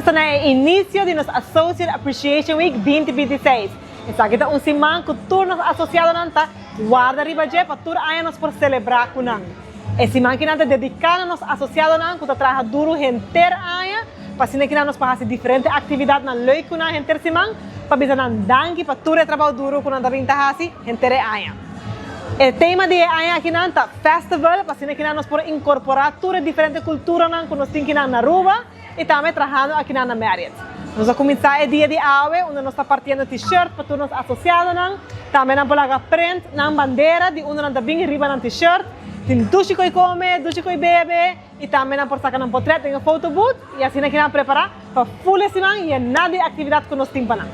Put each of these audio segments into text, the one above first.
ta na e inicio di nos Associate Appreciation Week 2026. Esaki ta un siman cu tur nos asociadonan ta warda riba dje pa tur aña nos por celebra cu nan. E siman kinan ta dedica na nos asociadonan cu ta traha duro henter aña pa asina kinan nos por haci diferente actividadnan leuk cu nan henter siman pa bisa nan danki pa tur e trabao duro cu nan ta bin ta haci henter e aña. E tema di e aña akinan ta Festival pa asina kinan nos por incorpora tur e diferente culturanan cu nos tin kinan na Aruba y tambe trahando akinan na Marriott. Nos a cuminsa e dia di awe unda nos ta partiendo t-shirt pa tur nos asociadonan. Tambe nan por laga print nan bandera di unda nan ta bin riba nan t-shirt. Tin dushi cu e come, dushi cu e bebe y tambe nan por saca nan potret den e photo booth y asina kinan prepara pa full e siman yena di actividad cu nos tin pa nan.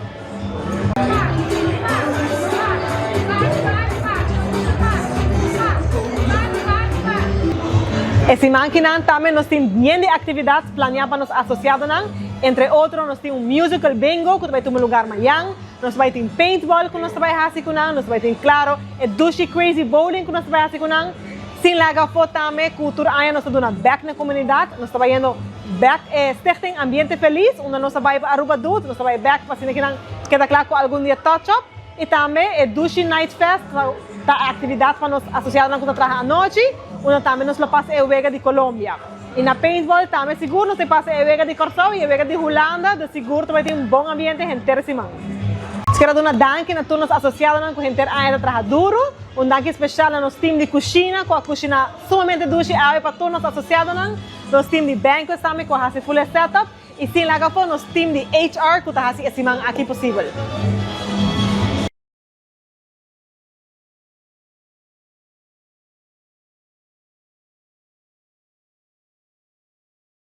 E siman kinan tambe nos tin bien di actividad planea pa nos asociadonan. Entre otro nos tin un musical bingo cu ta bay tuma lugar mayan, nos ta bay tin paintball cu nos ta bay haci cu nan, nos ta bay tin claro e dushi crazy bowling cu nos ta bay haci cu nan. Sin laga afo tambe cu tur aña nos ta duna bek na comunidad, nos ta bayendo bek e Stichting Ambiente Feliz unda nos ta bay pa Aruba Doet, nos ta bay bek pa asina kinan keda cla cu algun dia touch up y tambe e Dushi Night Fest ta e actividad pa nos asociadonan cu ta traha anochi unda tambe nos lo pasa e wega di Colombia y na paintball tambe sigur nos ta pasa e wega di Corsou y e wega di Hulanda, dus sigur ta bay tin un bon ambiente henter siman. Nos kier a duna danki na tur nos asociadonan cu henter aña ta traha duro. Un danki special na nos team di cushina cu a cushina sumamente dushi awe pa tur nos asociadonan, nos team di banquets tambe cu a haci full e setup y sin laga afo nos team di HR cu ta haci e siman aki posibel.